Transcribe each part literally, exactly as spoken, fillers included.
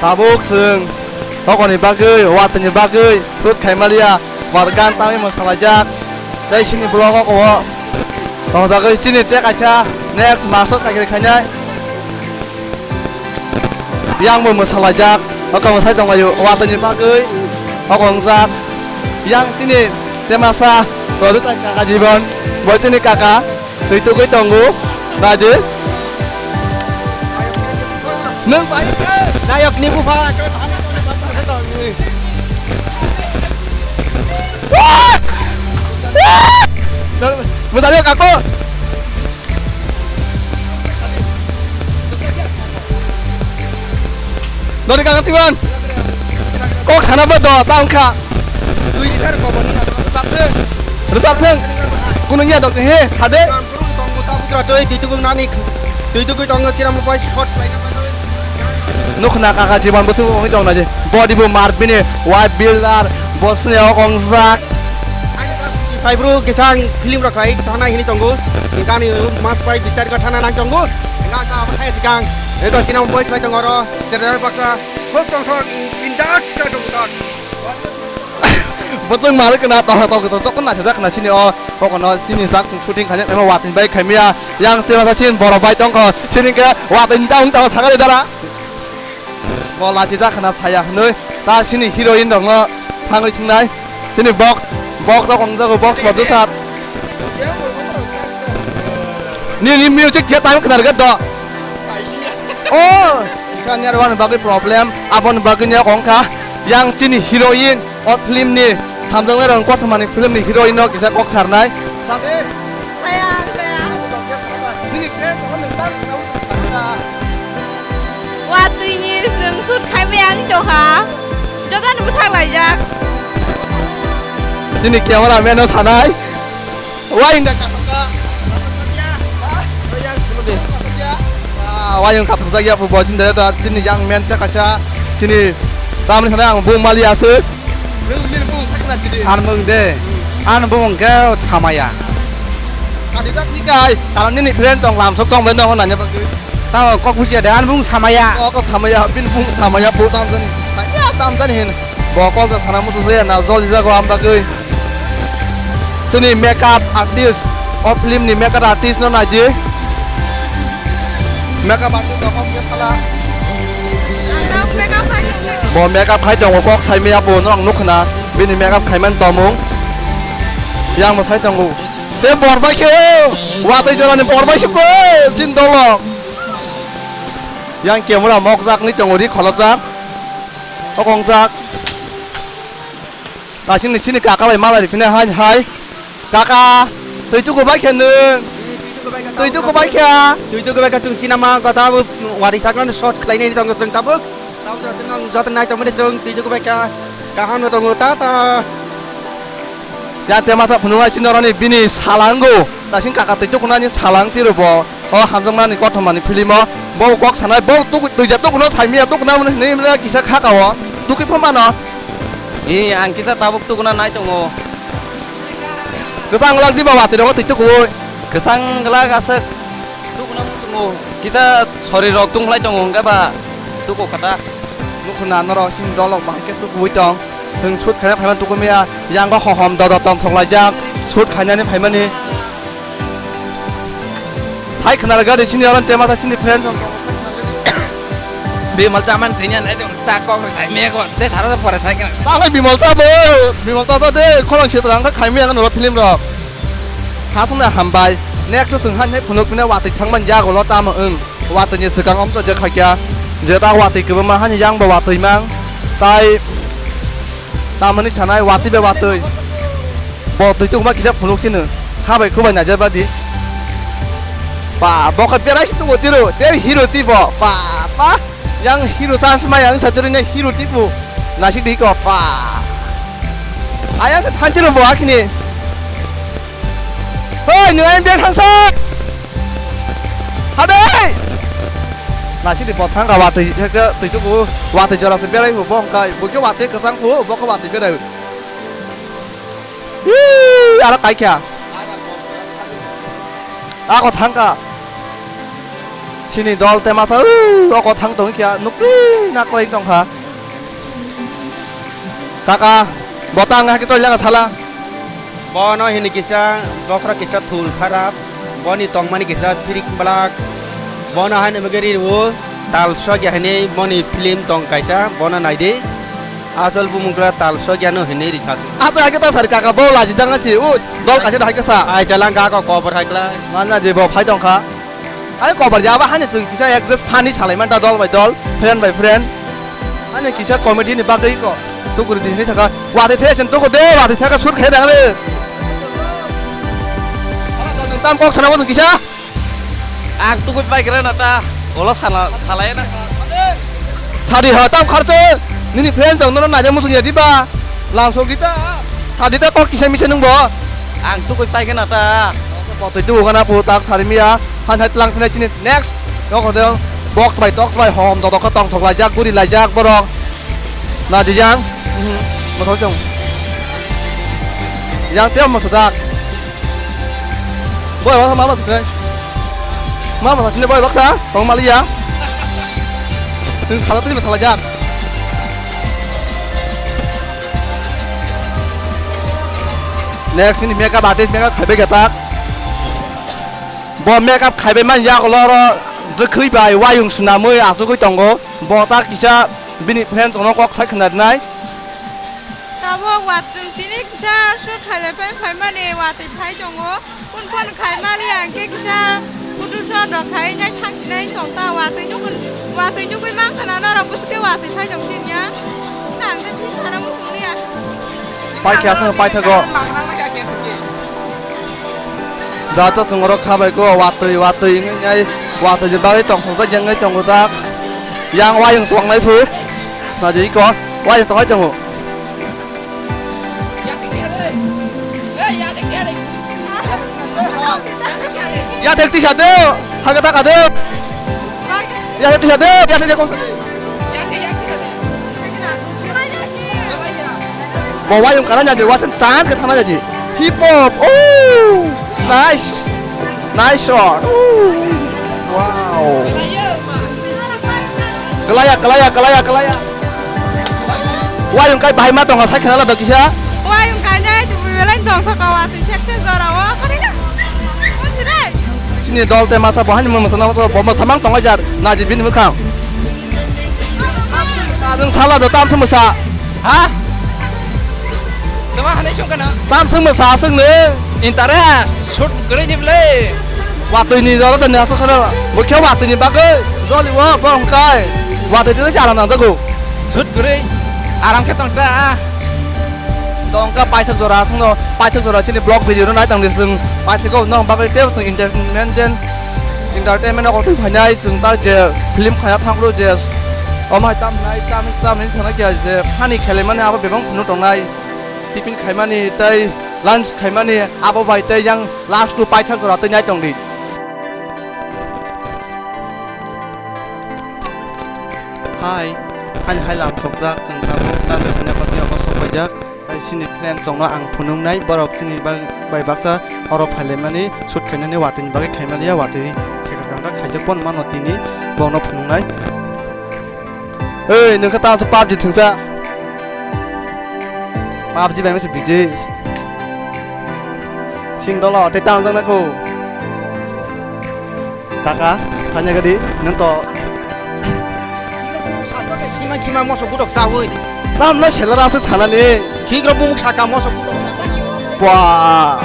Tabuk chwng hokoni bagwi, watwini bagwi shoot khaimaliya, watwi gan tangwi mwsalaijak. Tei chini vlog o kowo tongjagwi chini tei kaisa next master kaikhe khainai. Yang bo mwsalaijak, hokon mwsai tonglaio, watwini bagwi hokon wngjak. Yang chini temasa, Rajita kaka Jibon, bo chini kaka. Twi tugwi tongo, naidi. Nwng bai khe nayok ni bupha. Mwtali kako. Noni kaka twiman. Kok sana bo do, ta wngkha. Twi ni sar kobo ni. Rwchap thung. Kunu ya dok he, sade. Twi tugwi tongo, twi tugwi tongo, chiram pai shot pai. Nukhna kaka Jibon bwswk wngwi tongna je. Body bo mar bini, wife builder, bosni o kongjak. Pai bro, kisang film rok khai, thana hini tongo. Kani mas pai bistar ka thana nang tongo. Nga ta abo hai sikang. Eto sinam boy khai tongo ro. Chedar bakra. Hok tong thok, in, in dark sky tong dark. Bwswk mar kana tong thok tong thok na thajak na sini o. Hok no sini sak sing shooting khaijak ema watwi bai khaimya. Yang tema sa chin borok bai tong kho. Sini ke watwi ta ung ta sakali dara. Bo lachi jak khna saya hwnwi ta sini heroine rokno thangwi thingnai. Chini box, box o kongjago, box bo dusat. Ni, ni music je time khna rwgwt do. Oh, isa ni aro bagwi problem, aboni bagwi ni kong kha. Yang chini heroine, o film ni hamjaknai rok kothoma ni film ni heroine no kisa kok sarnai. Sade. Saya, saya. Nini friend, oh, nini friend. Watwi ni chwng shoot khai maya wng tongkha. Jotono bwthak laijak. Chini camera man no sanai. Wayung da kathokjak. Ah, wayung kathokjak ya bo chini da chini young man ta kaisa chini tamni sanai ang bung mali aswk. Nwng nini bung sakna chini. Ang bung de. Ang bung ke samaya. Kadi tak ni kai, karon nini friend tong lam sok tong ben tong nanya bagwi. Tamo kok bujiya de, ani bung samaya. O kok samaya, bini bung samaya, bo tamjani. Samaya tamjani hin. Bo kok da sana musu saya na jol jago am bagwi. Chini makeup artist, o film ni makeup artist no naidi. Makeup artist no kok sala. Bo makeup khai tongo kok saimaya bo norok nukhna. Bini makeup khaiman tomung. Yang bo sai tongo. Te bor bai khe o. Watwi jorani bor bai sukho. Chin dolo. Yang camera mokjak ni tongo ri kholopjak. Okongjak. Asini chini kaka bai malai phine hai hai. Kaka, twi tuku bai khe nwng. Twi tuku bai kha. Twi tuku bai kha chwng chinama kotha bo wari thaknani shot khlainai tongo chwng tabuk. Tabuk joto nai tongmani chwng twi tuku bai kha. Kaham no tongo ta ta. Ya te masa phunuknai chini oroni bini salango. Tasing kaka twi tukunani salang tiro bo. O hamjakmani kothomani film o. Bo kok sanai bo tuku twi ja tukuno saimia tukunani hwnwi mle kisa khaka o. Tukui pha mano. Ee, ang kisa tabuk tukuna nai tongo. Kwchang glak diba watwi rogo twi tukuui. Kwchang glak aswk tukuna muchungo. Kisa sori rok tungkhlai tongo hwnkhe ba tuku kha ta. Nukhuna norok chini dolok bahai khe tukuui tong. Chwng shoot khaina phaimani tuku maya. Yang o hohom dodo tongthok laijak. Shoot khainani phaimani. Sai khna rwgadi chini oro tema sa chini friends rok. Bimal chaman thwinya nai tong ta kok rw sai me kon te sara pore sai kana. Ta phai Bimal cha bo, Bimal cha cha de khorang sitra ang kha khai me ang noro film rok. Khasung na hambai. Next chwng han hai phunuk pina watwi thangman yago lo tamo wng. Watwi ni swkang om to je khaikya. Je ta watwi kwbangma hani yang bo watwi mang. Tai Tamani sanai watwi bai watwi. Bo twi tongma kisa phunuk sino. Khabai khubai najar badi. Ba, bo kha berai si tongo tiro. Te hero ti bo. Ba, ba. Yang hero chance ma yang sa jori ne hero ti bo. Nasik di ko. Ba. Ayang sa thanchiro bo akhini. Hoi, nung ayang bek thangsa. Hadai. Nasidi bo thangka watwi, twi tuku, watwi jora se berai hu, bo hwnkha, bo khe watwi kwchang hu, bo khe watwi berai hu. Hii, aro kaikha. Ako thangka. Chini dol te masa, uh, oko thang tong kya, nukri na koi tong kha. Kaka, botang hakhe tong jaga sala. Bono hini kisa, bokhorok kisa thul kharap. Boni tongmani kisa phirik blak. Bono haino bagwi ri rwo, tal sokya hinwi boni film tong kaisa, bono naidi. Asol bumung kla tal sokya no hinwi rikha. Ato hakhe tong thar kaka, bo laji dang si, u dol kaisa hai kasa. Ai chalang kaka kobor hai kla. Mana je bo phai tong kha. Ai kobar ya ba hani chwng kisa adjust funny salai man ta dol bai dol, friend by friend. Ani kisa comedy ni bagwi ko. Tukur di hinwi thaka. Watwi thaya chwng tukur de, watwi thaka sur khe dang de. Tam kok sana mo kisa. Ang tukur pai kre na ta. Olo sala, salai na. Sadi ha tam kharche. Nini friend chwng no na ja musung ya di ba. Lam sogita. Sadita kok kisa misa nung bo. Ang tukui pai khe na ta. Botoi tu gana po tak sari miya. Han hai tlang phina chini next. Yok de bok bai tok bai hom dodok tong thok lai jak guri lai jak borok. Na di jang. Mhm. Mothok jong. Yang tiam mo sadak. Boy, baksa ma baksa kre. Ma baksa sini boy baksa, tong mali ya. Sing khala tini khala jak. Next ini makeup artist makeup khaibe gatak. Bo makeup khaibe man yak loro jekhui bai wayung sunamui asugui tongo. Bo ta kisa bini friend tono kok sai khna nai. Tabuk watwi tini kisa shoot khailai phai phaimani watwi phai tongo. Kun phone khai mali ang khe kisa kutu son rok khai nai thang sinai tong ta watwi nukun watwi nukui mang khana norok bwswk khe watwi phai tong sin ya. Ang khe twi sana muchung ya. Pai khe aswk pai thago. Jato chwng oro kha bai ko watwi watwi wngwi nai watwi ni bagwi tong thok jak wngwi tongo jak. Yang wayung chwng nai phu. Nadi ko wayung chwng nai tongo. Yathek tisa de, haga taka de. Yathek tisa de, yathek de kok. Bo wayung kana jadi, wasen tan ke thana jadi. Hip hop. Oh, nice. Nice shot. Oh, wow. Kelaya, kelaya, kelaya, kelaya. Wayung kai bahai ma tongo, sai khenala do kisa. Wayung kai nai, tu belai dong soka wa, tu sek sek jora wa, kari ya. Sini dol te masa bahani mo masa na to, bo masa mang tongo jar, na ji bini mukhang. Adung sala do tam sumasa. Ha? Tama hanai sung kana? Tam sung ma sa sung ne. Interest, shoot kwrwi ni bwle. Watwi ni jora tani asa khana. Bo khe watwi ni bagwi. Joli wo bong kai. Watwi ni jara na dago. Shoot kwrwi. Aram khe tong ta. Tong ka paithak jora asung no. Paithak jora chini vlog video no nai tong ni sung. Paithak ko no bagwi te entertainment jen. Entertainment no kok twi phainai. Chwng ta je film khaina thangro je omo hai tam nai tam tam hin sana kya je funny khele mani abo bebang phunu tongnai tiffin khaimani tei lunch khaimani abo bai tei yang last no paithak jora tei nai tongdi. Hai, hai hai lam sokjak chwng tabuk lunch khaina bagwi abo sok paijak. Hai, chini friend chongno ang phunuknai, borok chini bag-, bai baksa oro phailaimani, shoot khainani watwi ni bagwi khaimaliya, watwi sekar kangkha khaijak phano mano tini, bongno phunuknai. Ei, nwng khe tamsa PUBG thwngsa? PUBG bai masa busy. Sing dolo, tei tamjak na kho. Kaka, sanya gadi, nang to. Khima khima moso gudok chawi. Tam na selar asuk sana le. Khikrok bumuk saka moso gudok. Wah.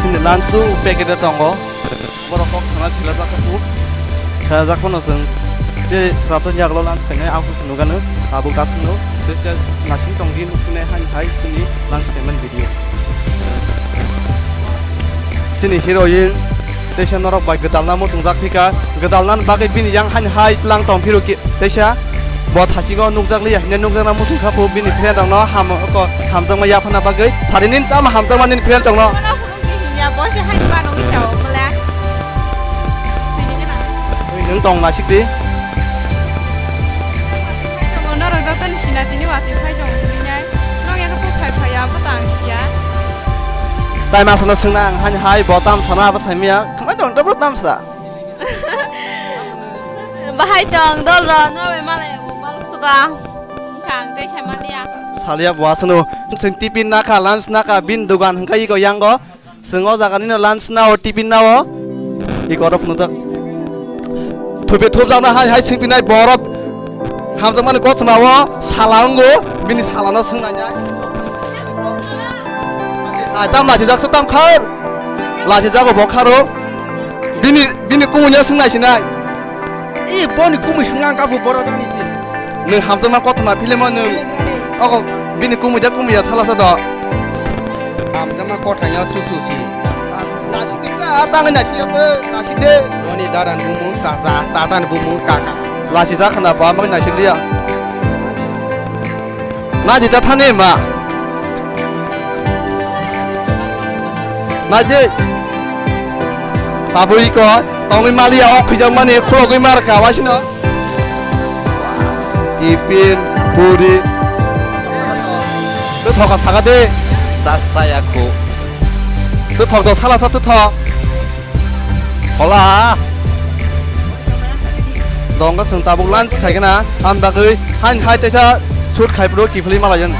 Sini lansu packet tongo. Borok kok sana selar asuk. Sajak phano chwng tei sraptwi yaklo lunch khainai, ang phano nukgano tabuk aswkno tei nasing tongdi nukphinai haini hai chini lunch khaimani video. Chini heroine teisa norok bai gwdalna muchungjak phika, gwdalnani bagwi bini yang haini hai tlang tong phiro ki-, teisa bo thasingo nukjakliya hinwi nukjakna muchungkha phu bini friend rokno ham-, ko hamjakma yaphana bagwi. Sarini tamo hamjakma nini friend rokno? Tini hinya bo se hai ba nungwi sao bole. Tini gana. Oi, nwng tong naisik di. Norok joto ni sina tini watwi phai tong tini nai. Nong ya khe phai phai ya bo tang sia. Tai ma sana swngna ang hani hai bo tam sana abo sai miya. Khna Tong tabuk tamsa. Bahai tong dol ro, no bai malai ko bal suka. Kang tei sai maliya. Salia bo asano. Sing tiffin naka, lunch naka, bin dugan hingka iko yango. Sing o jaga nino lunch nao, tiffin nao. Iko rok nujak. Thupi thupjak na hai hai sing pinai borok. Hamjakmani kothoma o sala wngo, bini salano swngnai nai. Ai, tam lachijak se tam khar. Lachijak bo kharo. Bini, bini kumunya swngnai sinai. I boni kumui swngna ang kabu boro jani si. Nwng hamjakma kothoma film o nwng. Ogo bini kumuja kumuya sala sa do. Hamjakma kothanya chuchu si. Nasi kita tang nasi apa? Nasi de. Noni dadan bumu sasa, sasa ni bumu kaka. Lasi sa khana ba ma nasi liya. Na jita thane ma. Na je. Tabui ko tongwi maliya o khijak mani khulogwi mar ka wasino. Tiffin, puri. Tu thoka saka de. Sasaya ko. Tu thok do sala sa tu thok. Hola. Dongka sung tabuk lunch khai kana. Am bagwi han khai tesa shoot khai pro kifli malayan.